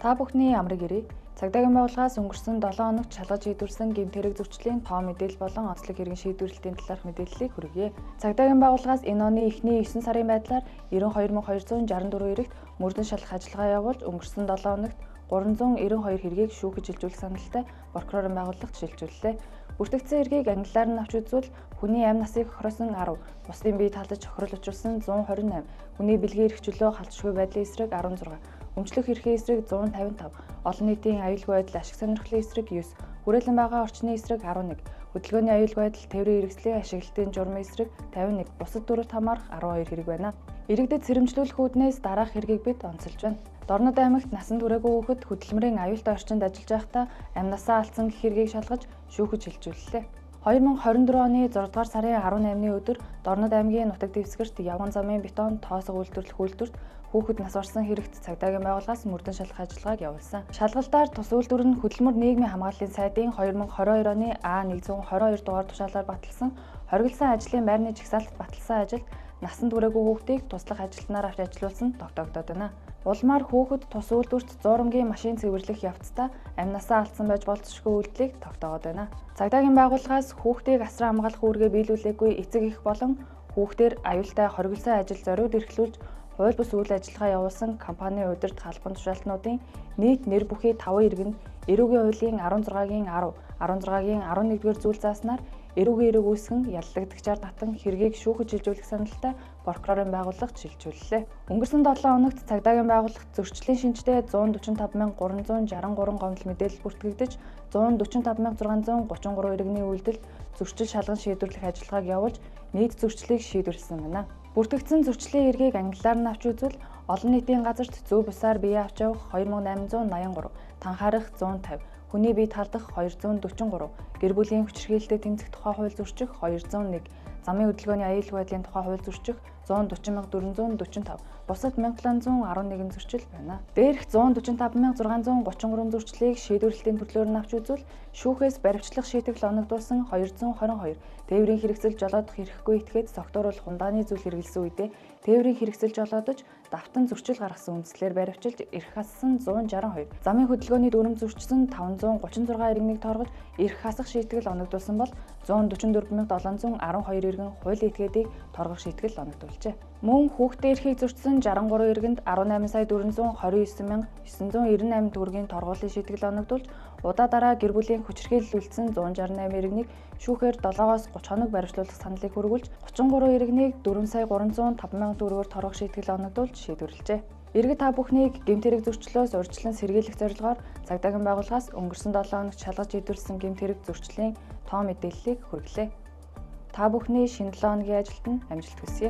Та бүхний амрыг ирье. Цагдаагийн байгууллагаас өнгөрсөн 7 хоногт шалгаж шийдвэрлэсэн гэмт хэрэг зөрчлийн тоо мэдээлэл болон онцлог хэргийн шийдвэрлэлтийн талаарх мэдээллийг хүргье. Цагдаагийн байгууллагаас энэ оны эхний 9 сарын байдлаар 92,264 эрэгт мөрдөн шалгах ажиллагаа явуулж өнгөрсөн 7 хоногт 392 хэргийг шүүхэд шилжүүлэх саналтай прокурорын байгууллагт шилжүүллээ. Бүртгэгдсэн хэргийг англиар нь авч үзвэл хүний амь насыг хохиросон 10, бусдын бие таалаж хохирол учруулсан 128, хүний бэлгийн эрх чөлөө халтшгүй байдлын эсрэг 16, өмчлөх эрхийн эсрэг 155, олон нийтийн аюулгүй байдал ашиг сонирхлын эсрэг 9, хүрээлэн байгаа орчны эсрэг 11, хөдөлгөөний аюулгүй байдал тээврийн хэрэгслийн ашиглалтын журмын эсрэг 51, бусад дүрэлт хамаарах 12 хэрэг байна. Иргэдэд сэрэмжлүүлэх үүднээс дараах хэргийг бид онцолж байна. Дорнод аймагт насан туршаагүй хүүхэд хөдөлмөрийн аюултай орчинд ажиллаж байхдаа амь насаа алдсан гэх хэргийг шалгаж шүүхэд шилжүүллээ. 2024 оны 6 дугаар сарын 18-ны өдөр Дорнод аймгийн нутаг дэвсгэрт явган замын бетон тоосго үйлдвэрлэх үйлдвэрт хүүхэд нас барсан хэрэгт цагдаагийн байгууллагаас мөрдөн шалгах ажиллагааг явуулсан. Шалгалтаар тус үйлдвэр нь хөдөлмөр нийгмийн хамгааллын сайдын 2022 оны А122 дугаар тушаалаар баталсан хориглосон ажлын байрны жагсаалтад баталсан ажилд насан туршаагүй хүүхдийг туслах ажилтнаар авч ажилуулсан тогтоогдоод байна. Улмаар хүүхэд тус үйлдвэрт зуурамгийн машин цэвэрлэх явцдаа амь насаа алдсан байж болзошгүй үйлдэлийг тогтоогод байна. Цагдаагийн байгууллагаас хүүхдийг асран хамгаалах үүргээ биелүүлээгүй эцэг эх болон хүүхдээр аюултай хориглосон ажил зориуд эрхлүүлж хууль бус үйл ажиллагаа явуулсан компани удирдах албан тушаалтнуудын нийт нэр бүхий 5 иргэнд эрүүгийн хуулийн 16-гийн 10, 16-гийн 11-р зүйл зааснаар эрүүгийн эрэг үүсгэн яллагдагчаар татан хэргийг шүүхэд шилжүүлэх саналтай прокурорын байгууллагт шилжүүллээ. Өнгөрсөн 7 хоногт цагдаагийн байгууллагт зөрчлийн шинжтэй 145,363 гомдол мэдээлэл бүртгэгдэж 145,633 иргэний үйлдэлд зөрчил шалган шийдвэрлэх ажиллагааг явуулж нийт зөрчлийг шийдвэрлэсэн байна. Бүртгэгдсэн зөрчлийн эргийг англиар нь авч үзвэл олон нийтийн газарт зөв бусаар бие авч явах 2883, танхаарах 150, хүний бие талдах 243, гэр бүлийн хүчирхийлэлтэд тэмцэх тухай хууль зөрчих 201, замын хөдөлгөөний аюулгүй байдлын тухай хууль зөрчих 140,445, бусад 1711 зөрчил байна. Дээрх 145,633 зөрчлийг шийдвэрлэлтийн төрлөөр нь авч үзвэл шүүхээс баривчлах шийтгэл оногдуулсан 222, тээврийн хэрэгсэл жолоодох эрхгүй этгээд согтууруулах хундааны зүйл хэрэглэсэн үедээ тээврийн хэрэгсэл жолоодож давтан зөрчил гаргасан үндслээр баривчилж эрх хассан 162, замын хөдөлгөөний дүрм зөрчсөн 536 иргэнийг торгож эрх хасах шийтгэл оногдуулсан бол 144,712 иргэн хуулийн этгээдийг торгох шийтгэл оногдуулжээ. Мөн хүүхдийн эрхийг зөрчсөн 63 иргэнд 18,429,998 төгрөгийн торгуулийн шийтгэл оногдуулж удаа дараа гэр бүлийн хүчирхийлэл үлдсэн 168 иргэнийг шүүхээр 7-оос 30 хоног баривчлуулах саналыг хүргүүлж 33 иргэнийг 4,305,000 төгрөгөөр торгох шийтгэл оногдуулж шийдвэрлэжээ. Иргэд та бүхнийг гэмт хэрэг зөрчлөөс урьдчилан сэргийлэх зорилгоор цагдаагийн байгууллагаас өнгөрсөн 7 хоногт шалгаж шийдвэрлэсэн гэмт хэрэг зөрчлийн тоо мэдээллийг хүргэлээ. Та бүхний шинэ 7 хоногийн ажилд нь амжилт хүсье.